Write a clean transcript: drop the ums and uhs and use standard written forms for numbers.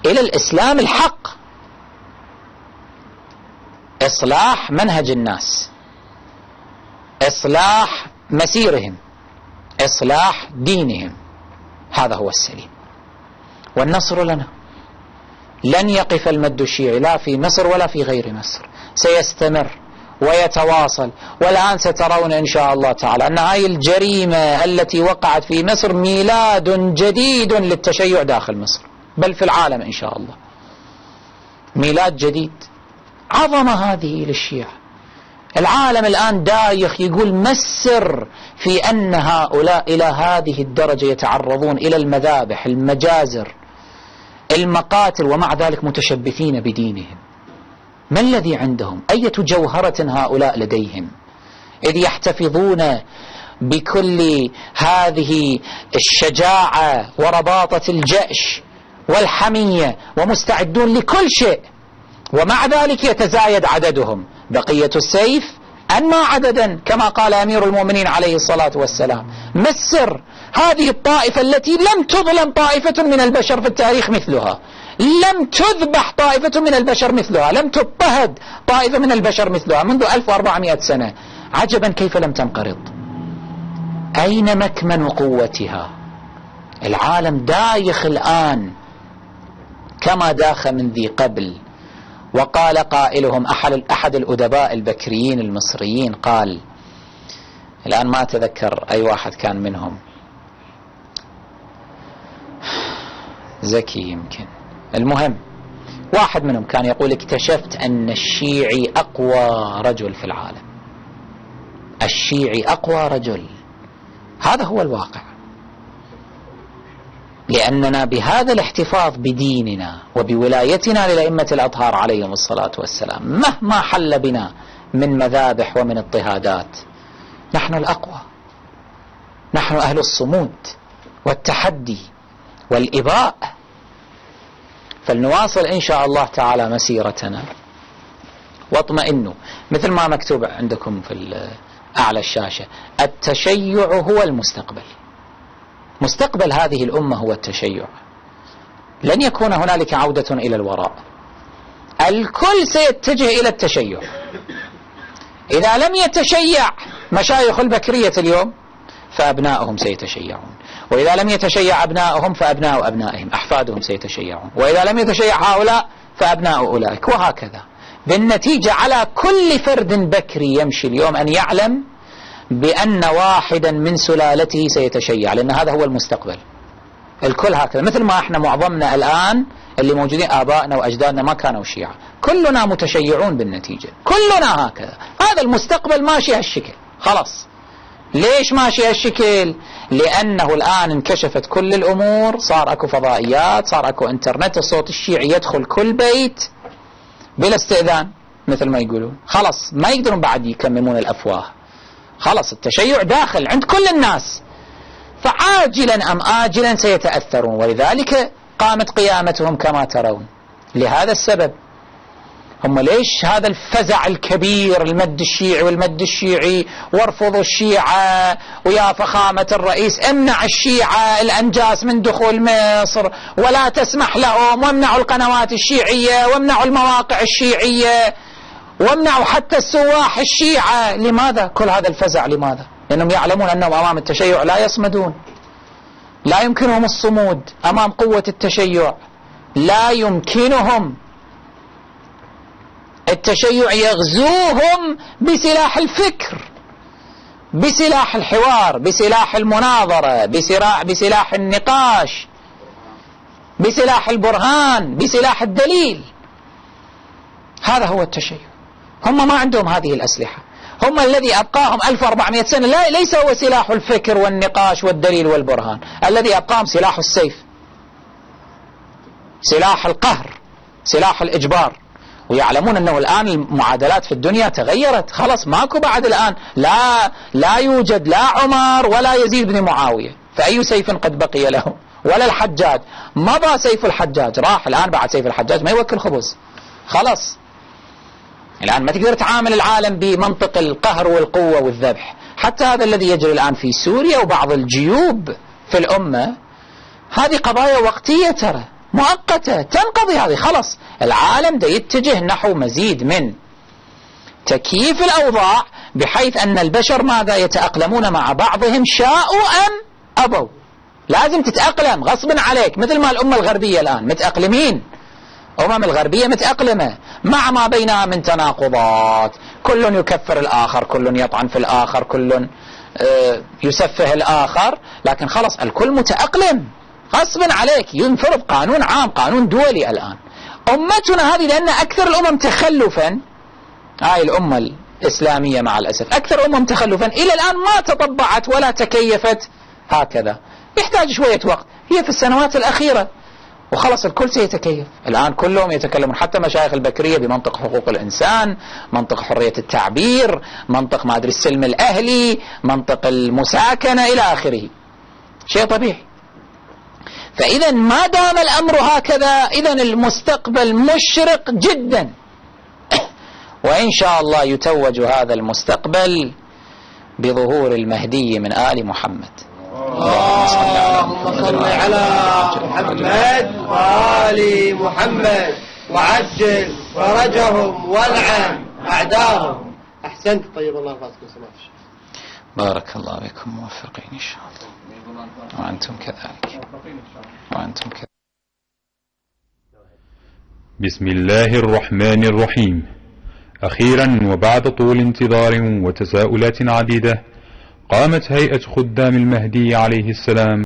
إلى الإسلام الحق، إصلاح منهج الناس، إصلاح مسيرهم، إصلاح دينهم، هذا هو السليم. والنصر لنا. لن يقف المد الشيعي لا في مصر ولا في غير مصر، سيستمر ويتواصل. والآن سترون إن شاء الله تعالى أن هذه الجريمة التي وقعت في مصر ميلاد جديد للتشيع داخل مصر، بل في العالم إن شاء الله، ميلاد جديد. عظمة هذه للشيعة. العالم الآن دايخ يقول ما السر في أن هؤلاء إلى هذه الدرجة يتعرضون إلى المذابح، المجازر، المقاتل، ومع ذلك متشبثين بدينهم؟ ما الذي عندهم؟ أية جوهرة هؤلاء لديهم إذ يحتفظون بكل هذه الشجاعة ورباطة الجأش والحمية ومستعدون لكل شيء، ومع ذلك يتزايد عددهم؟ بقية السيف أنما عددا كما قال أمير المؤمنين عليه الصلاة والسلام. ما السر؟ هذه الطائفة التي لم تظلم طائفة من البشر في التاريخ مثلها، لم تذبح طائفة من البشر مثلها، لم تضطهد طائفة من البشر مثلها منذ 1400 سنة، عجبا كيف لم تنقرض؟ أين مكمن قوتها؟ العالم دايخ الآن كما داخ من ذي قبل. وقال قائلهم أحد الأدباء البكريين المصريين، قال، الآن ما أتذكر أي واحد كان منهم، زكي يمكن، المهم واحد منهم كان يقول اكتشفت أن الشيعي أقوى رجل في العالم، الشيعي أقوى رجل. هذا هو الواقع، لأننا بهذا الاحتفاظ بديننا وبولايتنا للأئمة الأطهار عليهم الصلاة والسلام، مهما حل بنا من مذابح ومن اضطهادات، نحن الأقوى، نحن أهل الصمود والتحدي والإباء. فلنواصل إن شاء الله تعالى مسيرتنا واطمئنوا، مثل ما مكتوب عندكم في أعلى الشاشة، التشيع هو المستقبل، مستقبل هذه الأمة هو التشيع. لن يكون هنالك عودة إلى الوراء، الكل سيتجه إلى التشيع. إذا لم يتشيع مشايخ البكرية اليوم فأبناؤهم سيتشيعون، وإذا لم يتشيع أبناؤهم فأبناء أبنائهم أحفادهم سيتشيعون، وإذا لم يتشيع هؤلاء فأبناء أولئك، وهكذا. بالنتيجة على كل فرد بكري يمشي اليوم أن يعلم بأن واحدا من سلالته سيتشيع، لأن هذا هو المستقبل. الكل هكذا، مثل ما احنا معظمنا الآن اللي موجودين آبائنا وأجدادنا ما كانوا شيعة، كلنا متشيعون بالنتيجة، كلنا هكذا. هذا المستقبل ماشي هالشكل، خلاص. ليش ماشي هالشكل؟ لأنه الآن انكشفت كل الأمور، صار أكو فضائيات، صار أكو انترنت، الصوت الشيعي يدخل كل بيت بلا استئذان مثل ما يقولون، خلاص ما يقدرون بعد يكممون الأفواه، خلاص التشيع داخل عند كل الناس، فعاجلا أم آجلا سيتأثرون. ولذلك قامت قيامتهم كما ترون. لهذا السبب هم ليش هذا الفزع الكبير، المد الشيعي والمد الشيعي، وارفضوا الشيعة، ويا فخامة الرئيس امنع الشيعة الأنجاس من دخول مصر ولا تسمح لهم، وامنعوا القنوات الشيعية، وامنعوا المواقع الشيعية، وامنعوا حتى السواح الشيعة. لماذا كل هذا الفزع؟ لماذا؟ لأنهم يعلمون أنهم أمام التشيع لا يصمدون، لا يمكنهم الصمود أمام قوة التشيع، لا يمكنهم. التشيع يغزوهم بسلاح الفكر، بسلاح الحوار، بسلاح المناظرة، بسلاح النقاش، بسلاح البرهان، بسلاح الدليل. هذا هو التشيع. هم ما عندهم هذه الأسلحة. هم الذي أبقاهم 1400 سنة لا، ليس هو سلاح الفكر والنقاش والدليل والبرهان، الذي أبقاهم سلاح السيف، سلاح القهر، سلاح الإجبار. ويعلمون أنه الآن المعادلات في الدنيا تغيرت، خلاص ماكو بعد الآن، لا يوجد لا عمر ولا يزيد بن معاوية، فأي سيف قد بقي لهم؟ ولا الحجاج، مضى سيف الحجاج، راح الآن بعد سيف الحجاج ما يوكل خبز، خلاص الآن ما تقدر تعامل العالم بمنطق القهر والقوة والذبح. حتى هذا الذي يجري الآن في سوريا وبعض الجيوب في الأمة، هذه قضايا وقتية ترى، مؤقتة تنقضي هذه، خلص العالم ده يتجه نحو مزيد من تكييف الأوضاع، بحيث أن البشر ماذا؟ يتأقلمون مع بعضهم شاءوا أم أبوا. لازم تتأقلم غصبا عليك، مثل ما الأمة الغربية الآن متأقلمين، الأمم الغربية متأقلمة مع ما بينها من تناقضات، كل يكفر الآخر، كل يطعن في الآخر، كل يسفه الآخر، لكن خلص الكل متأقلم غصبا عليك، ينفرض قانون عام، قانون دولي. الآن أمتنا هذه لأن أكثر الأمم تخلفا، هاي الأمة الإسلامية مع الأسف أكثر أمم تخلفا إلى الآن ما تطبعت ولا تكيفت هكذا، يحتاج شوية وقت، هي في السنوات الأخيرة وخلص الكل سيتكيف. الآن كلهم يتكلمون، حتى مشايخ البكرية، بمنطق حقوق الإنسان، منطق حرية التعبير، منطق ما أدري السلم الأهلي، منطق المساكنة إلى آخره، شيء طبيعي. فإذا ما دام الأمر هكذا، إذا المستقبل مشرق جدا، وإن شاء الله يتوج هذا المستقبل بظهور المهدي من آل محمد. اللهم صل على محمد وآل محمد وعجل فرجهم والعن أعداهم. أحسنت، طيب الله فاتكم سماحة الشيخ. بارك الله بكم، موفقين إن شاء الله، وأنتم كذلك، وأنتم كذلك. بسم الله الرحمن الرحيم. أخيرا وبعد طول انتظار وتساؤلات عديدة، قامت هيئة خدام المهدي عليه السلام